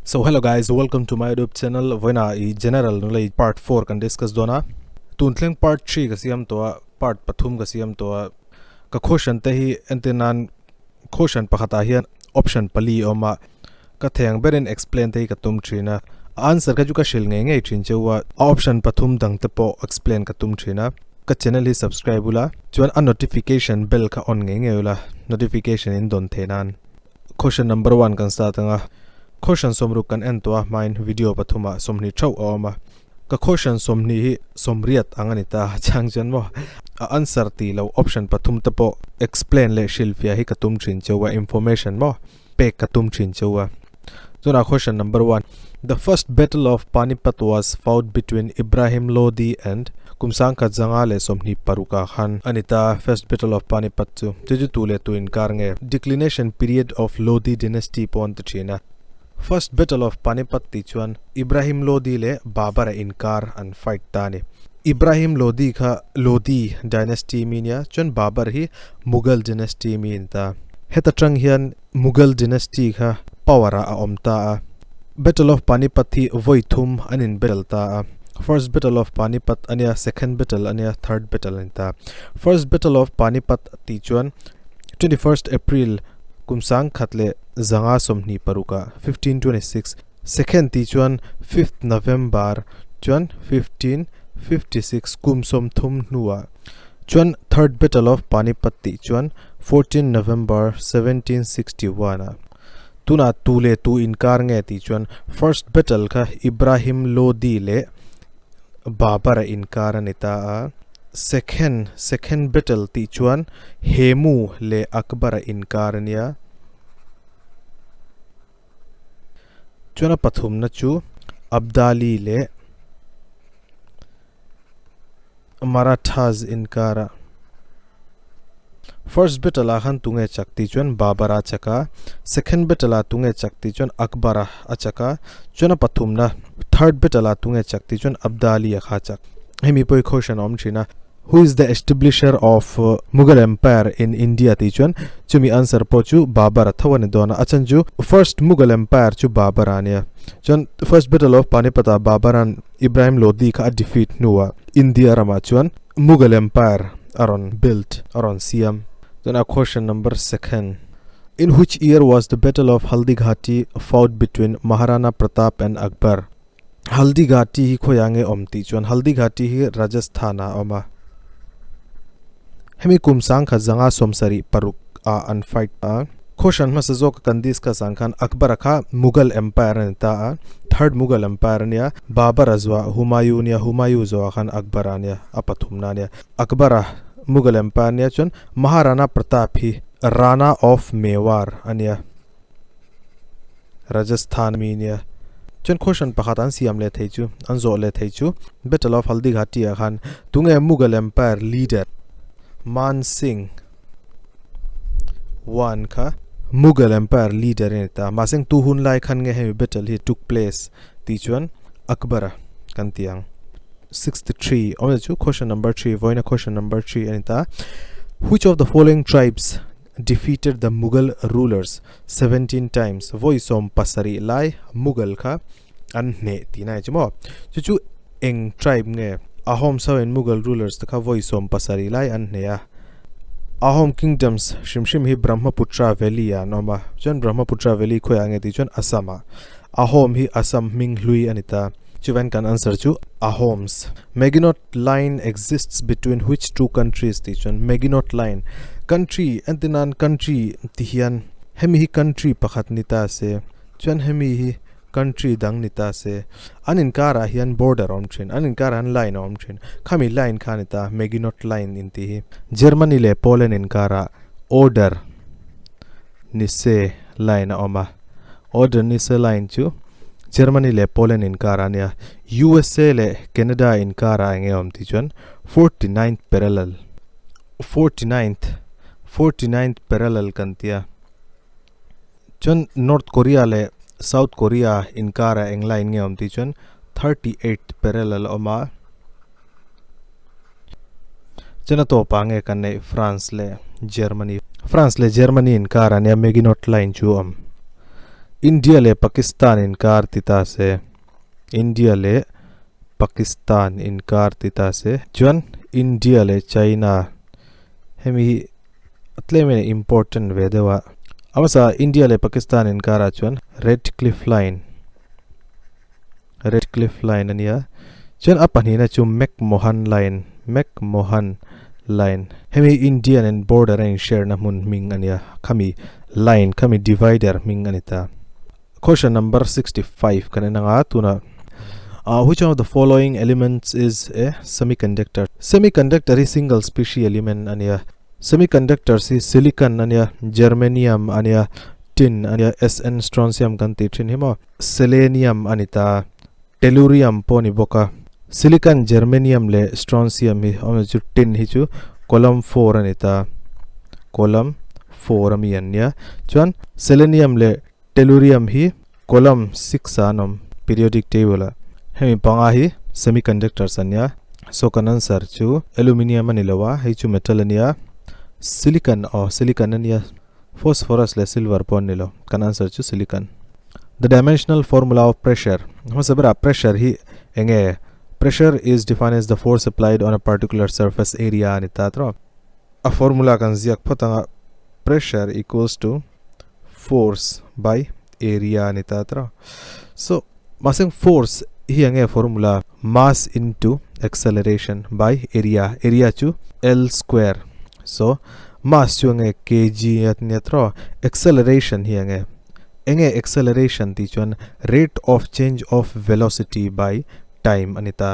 So hello guys, welcome to my YouTube channel. Voina i general knowledge part 4 kan discuss dona. Tun thleng part 3 ka siam to a, part pathum ka siam to a. Ka question te hi entirnan question pakhata hian option pali awm a. Ka theng berin explain te hi ka tum thin a. A answer kha chu ka hril ngei ngei thin cheu a. A option pathum dang te pawh explain ka tum thin a. Ka channel hi subscribe ula, chuan a notification bell kha on ngei ngei ula, notification in dawn theih nan. Question number one kan start anga, question sawmruk kan en tawh a hmain video pathumah sawmhnih theuh a awm a. Ka question sawmhnih hi sawmriat ang a ni ta, chang chuan maw a answer tih loh option pathum te pawh explain leh hrilhfiah hi ka tum thin cheu a, information maw pek ka tum thin cheu a. Chunah question number one, The first battle of Panipat was fought between Ibrahim Lodi and kum sangkhat zanga leh 26 ah khan a ni ta first battle of Panipat chu. Chu chu tu leh tu inkar nge? Declination period of Lodi dynasty pawh an ti thin a. First battle of Panipat tih chuan Ibrahim Lodi leh Babur a inkar an fight ta a ni. Ibrahim Lodi kha Lodi dynasty mi nia chuan Babur hi Mughal dynasty mi a ni ta. Heta tang hian Mughal dynasty kha power ah a awm ta a. Battle of Panipat hi vawi thum an in battle ta a. First Battle of Panipat a nia, Second Battle a nia, Third Battle a ni ta. First Battle of Panipat tih chuan 21st April kum 1526 ah, 1526, Second tih chuan 5th November chuan 1556 kum 30 hnuah chuan Third Battle of Panipat tih chuan 14 November 1761 ah. Tunah tu leh tu inkar nge tih chuan First Battle kha Ibrahim Lodi leh Babur a inkar a ni ta a. Second Second Battle tih chuan Hemu leh Akbar a inkar a nia. Chuan a pathumna chu Abdali leh Marathas inkara First battle ah khan tunge chak tih chuan Babur a chak a, second battle ah tunge chak tih chuan Akbar a chak a, chuan a pathumna third battle ah tunge chak tih chuan Abdali a kha chak. Hemi pawh hi khawishan a awm thin a. Who is the establisher of Mughal Empire in India tih chuan chumi answer pawh chu Babur a tho a ni dawn a, a chhan chu first Mughal Empire chu Babur a nia. Chuan first battle of Panipat ah Babur an Ibrahim Lodi kha a defeat hnuah India ramah chuan Mughal Empire a rawn built, a rawn siam. Chuan a question number second, In which year was the battle of Haldighati fought between Maharana Pratap and Akbar? Haldighati hi khawiah nge awm tih chuan Haldighati hi Rajasthan ah a awm a. Hemi kum 1976 ah an fight a. Question hmasa zawk a kan discuss ang khan Akbar a kha Mughal Empire a ni ta a, Third Mughal Empire a nia, Babur a zuah Humayun nia, Humayu zawh ah khan Akbar a nia, a pathumna a nia. Akbar a Mughal Empire a nia chuan Maharana Pratap hi Rana of Mewar a nia. Rajasthan mi nia. Chuan question pakhat an siam leh thei chu, an zawh leh thei chu Battle of Haldighati ah khan tunge Mughal Empire leader Man Singh I kha Mughal Empire leader a ni ta. Mahse tu hun lai khan nge hemi battle hi took place tih chuan Akbar a kan ti ang. 63 awmzia chu question number 3 vawiina question number 3 a ni ta. Which of the following tribes defeated the Mughal rulers 17 times vawi 17 lai Mughal kha an hneh tihna a ni chu maw. Chu chu eng tribe nge? Ahom so in Mughal rulers te kha vawi 17 lai an hneh a. Ahom kingdoms hrim hrim hi Brahmaputra valley ah an awm a. Chuan Brahmaputra valley khawiah nge tih chuan Assam ah. Ahom hi Assam hming hlui a ni ta. Chuvan kan answer chu Ahoms. Maginot Line exists between which two countries tih chuan Maginot Line country entir nan country ti hian hemi hi country pakhat ni ta se chuan hemi hi country dang ni ta se an inkarah hian border a awm thin an inkarah hian line a awm thin khami line kha a ni ta Maginot Line intih hi Germany leh Poland inkarah Oder Nisse line a awm a Oder Nisse line chu Germany leh Poland inkarah a nia. USA leh Canada inkarah eng nge awm tih chuan 49th parallel, 49th, 49th parallel kan ti a. Chuan North Korea leh South Korea inkarah eng line nge awm tih chuan 38th parallel a awm a. Chuan a tawpah nge kan neih France leh Germany. France leh Germany inkarah nia Maginot Line chu a awm. India leh Pakistan inkar ti ta se, India leh Pakistan inkar ti ta se, chuan India leh China hemi hi tlem in important ve deuh a. A hmasa India leh Pakistan inkarah chuan Red Cliff Line, Red Cliff Line a nia, chuan a pahnihna chu McMahon Line, McMahon Line, hemi India nen border a inshare na hmun hming a nia, khami line, khami divider hming a ni ta. Question number 65 kan en anga tunah ah which one of the following elements is a semiconductor? Semiconductor hi single species element a nia, semiconductors hi silicon a nia, germanium a nia, tin a nia, Sn strontium kan tih thin hi maw. Selenium a ni ta, tellurium pawh a ni bawk a. Silicon, germanium leh strontium hi awmzia chu tin hi chu column 4 a ni ta, column 4 ami an nia. Chuan selenium leh tellurium hi column 6 ah an awm periodic table ah. Hemi panga hi semiconductors an nia. So kan answer chu aluminium a ni lo a, hei chu metal a nia. Silicon aw silicon a nia. Phosphorus leh silver pawh an ni lo. Kan answer chu silicon. The dimensional formula of pressure. Hmasa berah pressure hi enge? Pressure is defined as the force applied on a particular surface area a ni ta tawh. A formula kan ziak phawt anga pressure equals to force by area a ni ta tawh. So mahse force hi enge formula? Mass into acceleration by area. Area chu L square. So mass chu enge kg a nia tawh. Acceleration hi enge? Enge acceleration tih chuan rate of change of velocity by time a ni ta.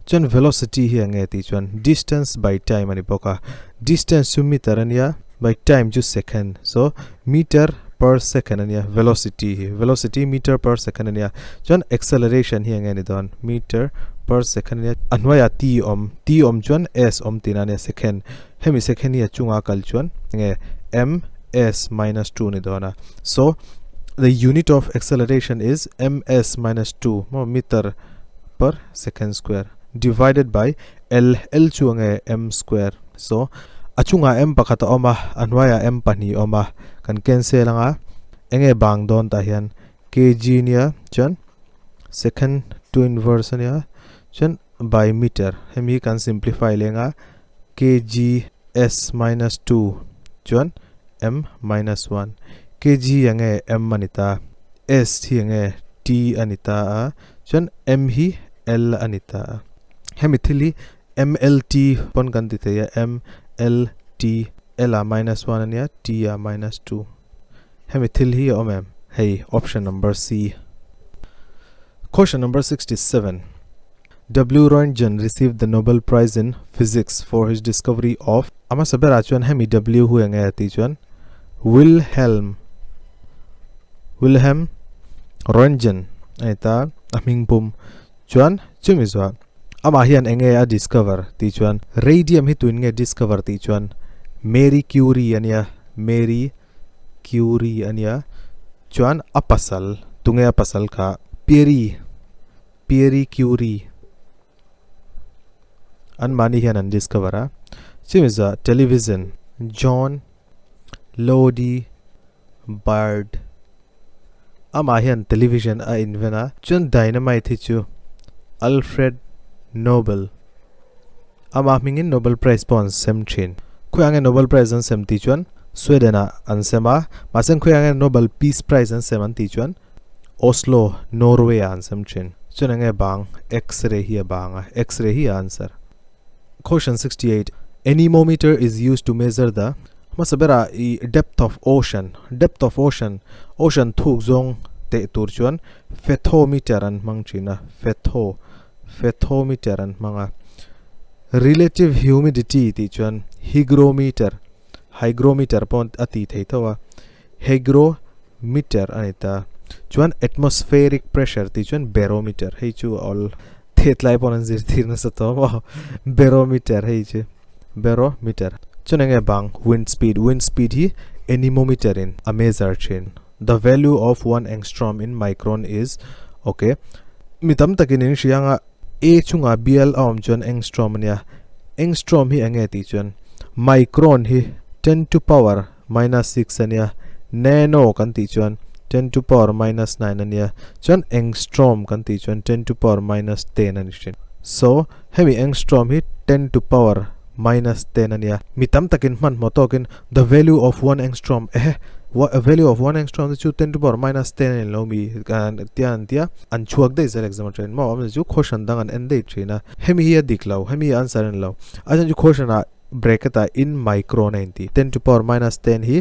Chuan velocity hi enge tih chuan distance by time a ni bawk a. Distance chu meter a nia by time chu second. So meter per second a nia velocity hi. Velocity meter per second a nia. Chuan acceleration hi enge ni dawn meter per second a nia. A hnuaiah t awm t awm chuan s awm tihna a nia second. Hemi second hi a chunga kal chuan enge m s minus 2 ni dawn a. So the unit of acceleration is ms minus 2 maw meter per second square divided by l l chu enge m square. So a chungah m pakhat a awm a a hnuaiah m pahnih a awm a kan cancel anga enge bang dawn tah hian kg nia chuan second 2 inverse ania chuan by meter hemi kan simplify leng a kg s minus 2 chuan m minus 1 kg enge m a ni ta s hi enge t a ni ta a chuan m hi l a ni ta a hemi thil hi mlt pawn kan ti thei a m l t l ah minus 1 ania t ah minus 2 hemi thil hi a awm em hei option number c. Question number 67. W. Roentgen received the Nobel Prize in Physics for his discovery of A hmasa berah chuan hemi W hu enge tih chuan Wilhelm Wilhelm Roentgen a ni ta a hming pum chuan chumi zuah amah hian enge a discover tih chuan radium hi tuin nge discover tih chuan Marie Curie a nia Marie Curie a nia chuan a pasal tunge a pasal kha Pierre Pierre Curie an mahni hian an discover a chumi zah television John Logie Baird amah hian television a invent a chuan dynamite hi chu Alfred Nobel amah hmingin Nobel Prize pawh an sem thin khawiah nge Nobel Prize an sem tih chuan Sweden ah an sem a mahse khawiah nge Nobel Peace Prize an sem an tih chuan Oslo, Norway ah an sem thin. Chuan enge bang? X-ray hi a bang a, X-ray hi a answer. Question 68. Anemometer is used to measure the Hmasa berah i depth of ocean, depth of ocean, ocean thuk zawng teh tur chuan fathometer an hmang thin a, fatho, fathometer an hmang a. Relative humidity tih chuan hygrometer, hygrometer pawh a tih thei tho a. Hygrometer a ni ta. Chuan atmospheric pressure tih chuan barometer hei chu a awl thet lai pawn an zirtir nasa tawh maw barometer hei chu barometer. Chuan enge bang wind speed wind speed hi anemometer in a measure thin. The value of one angstrom in micron is okay mi tam takin in hria anga a chunga bial a awm chuan angstrom a nia angstrom hi enge tih chuan micron hi 10 to power minus 6 a nia, nano kan tih chuan 10 to power minus 9 ania chuan angstrom kan tih chuan 10 to power minus 10 ani thin so hemi angstrom hi 10 to power minus 10 ania mi tam takin hmanhmawh tawkin the value of one angstrom ehe value of one angstrom te chu 10 to power minus 10 ani lo mi tian an tia an chhuak daih zel exam atangin maw awmzia chu question dang an en daih thin a hemi hi a dik lo hemi hi answer ani lo a chhan chu question ah bracket ah in micron a inti 10 to power minus 10 hi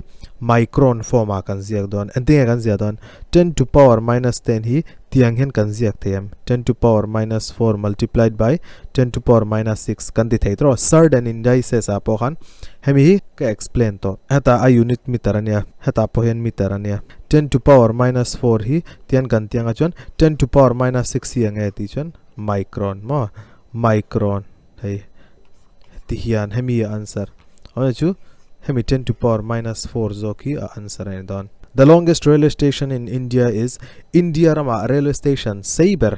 micron form ah kan ziak dawn engtin nge kan ziah dawn 10 to power minus 10 hi tiang hian kan ziak thei em 10 to power minus 4 multiplied by 10 to power minus 6 kan ti thei tawh surd and indices ah pawh khan hemi hi ka explain tawh hetah a unit meter ania hetah pawh hian meter ania 10 to power minus 4 hi tian kan tiang ah chuan 10 to power minus 6 hi enge tih chuan micron maw micron hei ti hian hemi a answer awmzia chu hemi 10 to power minus 4 zawk hi a answer a ni dawn. The longest railway station in India is India ramah railway station sei ber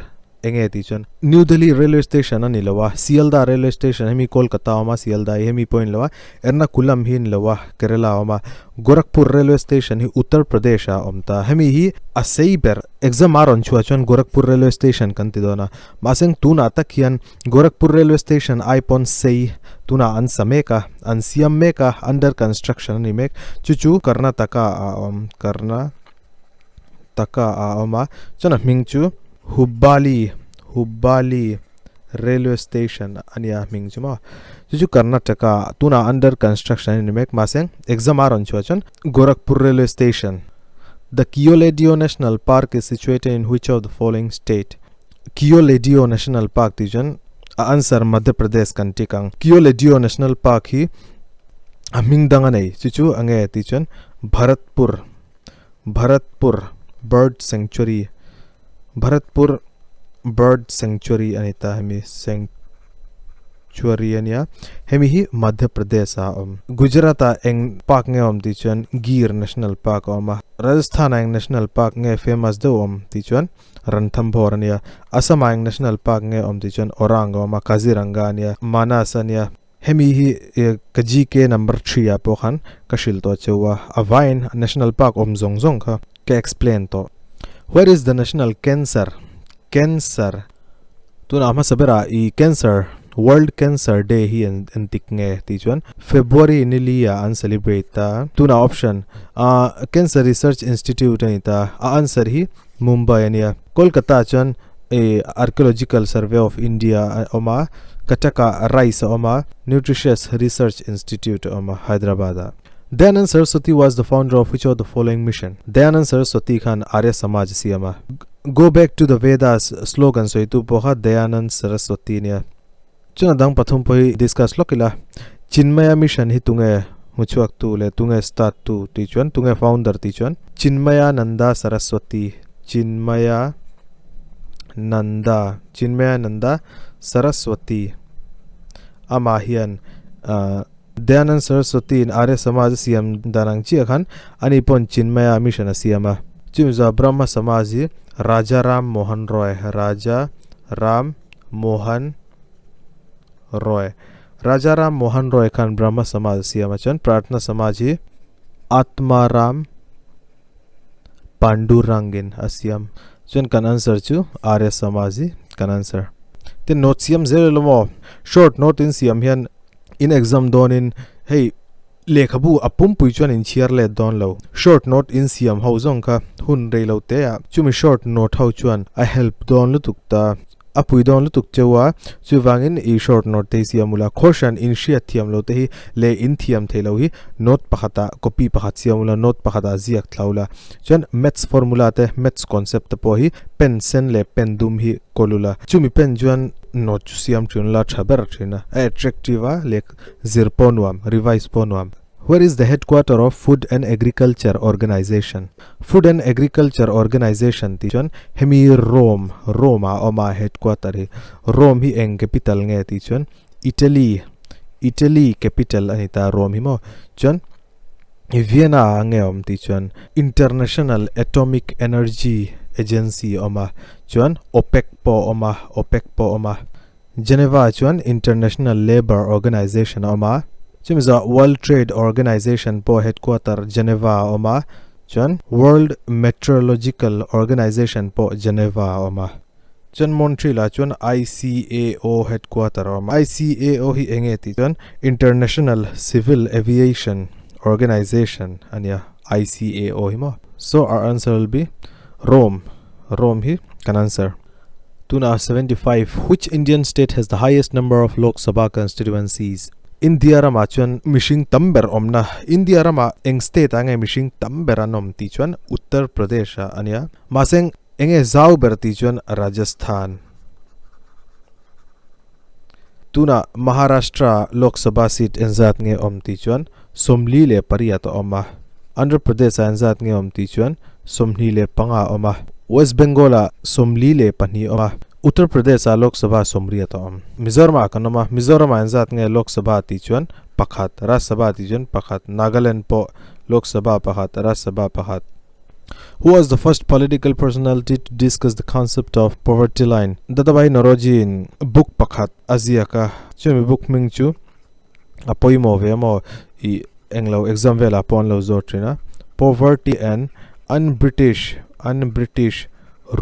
enge tih chuan New Delhi railway station a ni lo a, Sealdah railway station hemi Kolkata a awm a, Sealdah hi hemi pawh a ni lo a, Ernakulam hi a ni lo a, Kerala a awm a, Gorakhpur railway station hi Uttar Pradesh ah a awm ta, hemi hi a sei ber exam a rawn chhuah chuan Gorakhpur railway station kan ti dawn a, mahse tunah tak hian Gorakhpur railway station ai pawn sei tunah an sa mek a, an siam mek a, under construction a ni mek. Chu chu Karnataka ah a awm, Karnataka ah a awm a, chuan a hming chu Hubballi, Hubballi railway station a nia a hming chu maw. Chu chu Karnataka ah tunah under construction a ni mek mahse exam a rawn chhuah chuan Gorakhpur railway station. The Keoladeo National Park is situated in which of the following state? Keoladeo National Park tih chuan a answer Madhya Pradesh kan tik ang. Keoladeo National Park hi a hming dang a nei chu chu a nge tih chuan Bharatpur Bharatpur Bird Sanctuary Bharatpur Bird Sanctuary a ni ta hemi Sanctuary a nia hemi hi Madhya Pradesh ah a awm. Gujarat ah eng park nge awm tih chuan Gir National Park a awm a. Rajasthan ah eng National Park nge famous deuh awm tih chuan Ranthambore a nia, Assam ah eng National Park nge awm tih chuan Orang a awm a, Kaziranga a nia, Manas a nia. Hemi hi ka GK number 3 ah pawh khan ka hrilh tawh cheu a, a vaiin National Park awm zawng zawng kha ka explain tawh. Where is the National Cancer Cancer Tunah hmasa berah i Cancer World Cancer Day hi an tik nge tih chuan February nili ah an celebrate ta. Tunah option ah Cancer Research Institute a ni ta, a answer hi Mumbai a nia. Kolkata chuan ih Archaeological Survey of India a awm a, Cuttack ah Rice a awm a, Nutritious Research Institute a awm a Hyderabad ah. Dayanand Saraswati was the founder of which of the following mission? Dayanand Saraswati khan Arya Samaj a siam a. Go back to the Vedas slogan sawitu pawh kha Dayanand Saraswati a nia. Chuan a dang pathum pawh hi discuss lawk ila. Chinmaya Mission hi tunge hmuchhuak tu leh tunge start tu tih chuan tunge founder tih chuan Chinmaya Nanda Saraswati Chinmaya Nanda Chinmaya Nanda Saraswati amah hian ah Dayanand Saraswati in Arya Samaj a siam dan ang chiah khan ani pawn Chinmaya Mission a siam a. Chumi Brahma Samaj hi Raja Ram Mohan Roy Raja Ram Mohan Roy Raja Ram Mohan Roy khan Brahma Samaj a siam a chuan Prarthana Samaj hi Atmaram Pandurangin a siam chuan kan answer chu Arya Samaj hi kan answer tin note siam zel elo maw short note in siam hian in exam dawnin hei Lehkhabu a pumpui chuan in chhiar let dawn lo. Short note in siam ho zawng kha hun rei lo te ah chumi short note ho chuan a help dawn lutuk ta. A pui dawn lutuk cheu a, chuvangin i short note te hi siam ula, caution in hriat thiam lo te hi leh in thiam thei lo hi note pakhat ah copy pakhat siam ula, note pakhat ah ziak thla ula. Chuan maths formula te, maths concept te pawh hi pen sen leh pen dum hi kawl ula, chumi pen chuan note chu siam thin ula tha ber thin a, a attractive a leh Zir pawh nuam, revise pawh nuam. Where is the headquarter of Food and Agriculture Organization? Food and Agriculture Organization tih chuan hemi Rome, Rome ah a awm a headquarter hi. Rome hi eng capital nge tih chuan Italy, Italy capital a ni ta Rome hi maw. Chuan Vienna ah nge awm tih chuan International Atomic Energy Agency a awm a, chuan OPEC pawh a awm a, OPEC pawh a awm a. Geneva chuan International Labour Organization a awm a, chumi zawh World Trade Organization pawh headquarter Geneva a awm a. Chuan World Meteorological Organization pawh Geneva a awm a. Chuan Montreal ah chuan ICAO headquarter a awm a. ICAO hi eng nge tih chuan International Civil Aviation Organization a nia, ICAO hi maw. So our answer will be Rome, Rome hi kan answer. Tunah 75, Which Indian state has the highest number of Lok Sabha constituencies? India ramah chuan mihring tam ber awmna, India ramah eng state ah nge mihring tam ber an awm tih chuan Uttar Pradesh ah a nia. Mahse eng nge zau ber tih chuan Rajasthan. Tunah Maharashtra Lok Sabha seat engzat nge awm tih chuan 48 a awm a, Andhra Pradesh ah engzat nge awm tih chuan 25 a awm a, West Bengal ah 42 a awm a, Uttar Pradesh ah Lok Sabha 80 a awm. Mizoram ah kan awm a, Mizoram ah engzat nge Lok Sabha tih chuan pakhat, Rajya Sabha tih chuan pakhat, Nagaland pawh Lok Sabha pakhat, Rajya Sabha pakhat. Who was the first political personality to discuss the concept of poverty line? Dadabhai Naoroji in book pakhat a ziak a, chumi book hming chu a pawimawh ve maw i englo exam velah pawh an lo zawt thin a, Poverty and Un-British Un-British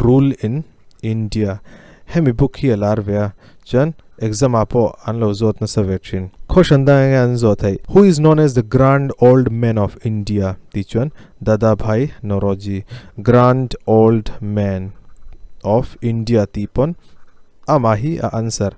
Rule in India. Hemi book hi a lar ve a, chuan exam ah pawh an lo zawt nasa ve thin. Khaw hran dang enge an zawh theih? Who is known as the Grand Old Man of India? Tih chuan Dadabhai Naoroji, Grand Old Man of India tih pawn amah hi a answer.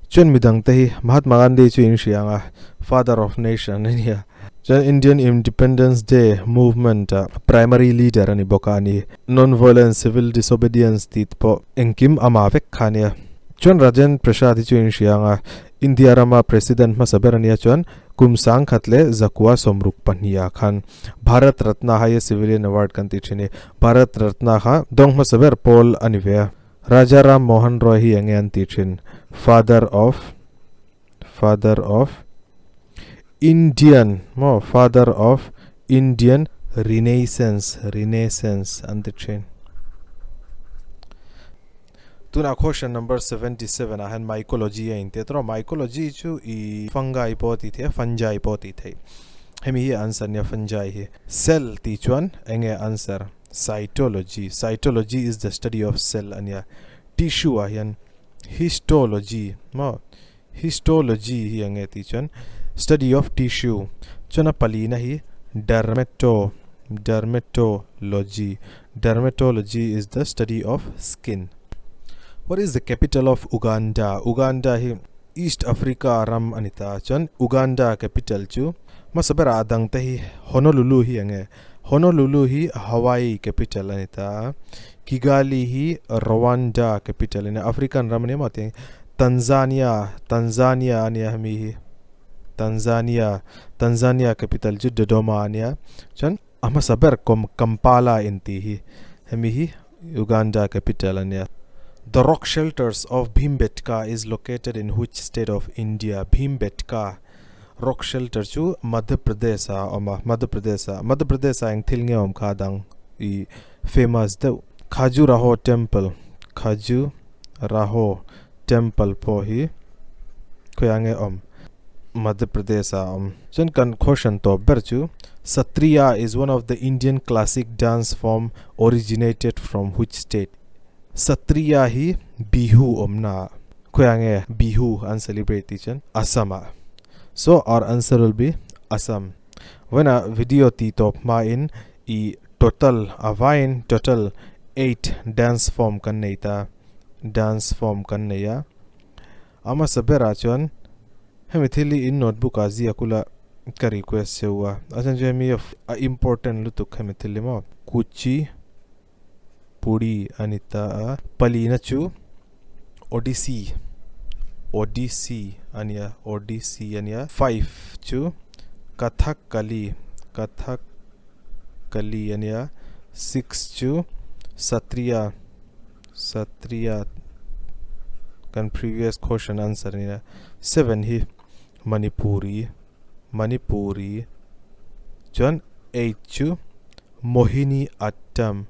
Chuan midang te hi Mahatma Gandhi chu in hria ang a, Father of Nation a nia. Chuan Indian Independence Day movement ah primary leader a ni bawk a ni. Non-violence, civil disobedience tih te pawh engkim amah vek kha a nia. Chuan Rajen Prasad hi chu in hria ang a, India rama President hmasa ber a nia chuan kum 1962 ah khan Bharat Ratna Highest Civilian Award kan tih thin hi Bharat Ratna kha dawng hmasa ber pawl a ni ve a. Raja Ram Mohan Roy hi enge an tih thin? Father of Father of Indian maw Father of Indian Renaissance Renaissance an ti thin. Tunah question number 77 ah hian mycology a inti a tawh a, mycology chu i fungi pawh a tih theih a fungi pawh a tih theih. Hemi hi answer nia fungi hi. Cell tih chuan enge answer? Cytology, Cytology is the study of cell a nia. Tissue ah hian histology maw histology hi eng nge tih chuan study of tissue chuan a palina hi dermato dermatology dermatology is the study of skin. What is the capital of Uganda? Uganda hi East Africa ram a ni ta chuan Uganda capital chu hmasa berah a dangte hi Honolulu hi eng nge Honolulu hi Hawaii capital a ni ta a, Kigali hi Rwanda capital a ni a, African ram a ni maw tih Tanzania, Tanzania a nia hemi hi, Tanzania, Tanzania capital chu Dodoma a nia, chuan a hmasa ber Kampala intih hi hemi hi Uganda capital a nia. The rock shelters of Bhimbetka is located in which state of India? Bhimbetka rock shelter chu Madhya Pradesh ah a awm a, Madhya Pradesh ah, Madhya Pradesh ah eng thil nge awm kha dang i famous deuh. Khajuraho temple, Khajuraho temple pawh hi khawiah nge awm? Madhya Pradesh ah a awm. Chuan kan question tawp ber chu Sattriya is one of the Indian classic dance form originated from which state? Sattriya hi Bihu awmna ah khawiah nge Bihu an celebrate tih chuan Assam ah. So our answer will be Assam. Vawiinah video tih tawp hmain i total a vaiin total eight dance form kan nei ta dance form kan nei a. A hmasa berah chuan hemi thil hi in notebook ah ziak ula ka request cheu a, a chhan chu hemi a important lutuk hemi thil hi maw Kuchipudi a ni ta a, palina chu Odissi Odissi a nia Odissi a nia, five chu Kathakali Kathakali a nia, six chu Sattriya. Sattriya kan previous question answer ania seven hi Manipuri Manipuri chuan eight chu Mohiniyattam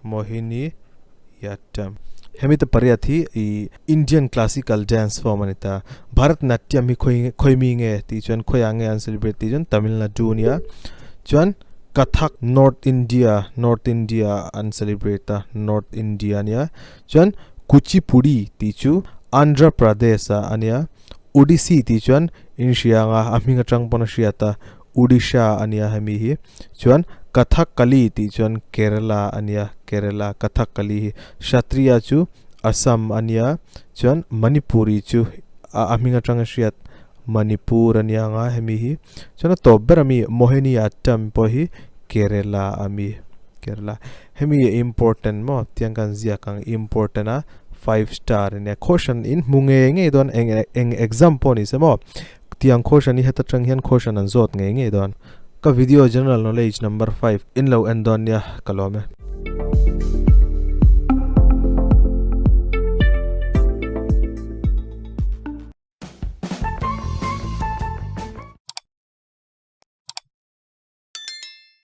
Mohiniyattam. Hemi te pariat hi i Indian classical dance form a ni ta. Bharatnatyam hi khawi khawi mi nge tih chuan khawiah nge an celebrate tih chuan Tamil Nadu a nia. Chuan Kathak North India North India an celebrate a North India a nia. Chuan Kuchipudi tih chu Andhra Pradesh ah a nia. Odissi tih chuan inhria anga a hming atang pawn a hriat a Odisha a nia hemi hi. Chuan Kathakali tih chuan Kerala a nia Kerala Kathakali hi Kshatriya chu Assam a nia chuan Manipuri chu a hming atang a hriat Manipur a nia anga hemi hi chuan a tawp ber ami Mohiniyattam pawh hi Kerala a mi Kerala hemi a important maw tiang kan ziak ang important a 5 star a nia question in hmu ngei ngei dawn eng eng exam pawh ni se maw Tiang question hi heta tang hian question an zawt ngei ngei dawn. Ka video general knowledge number 5 in lo en dawn nia ka lawm e.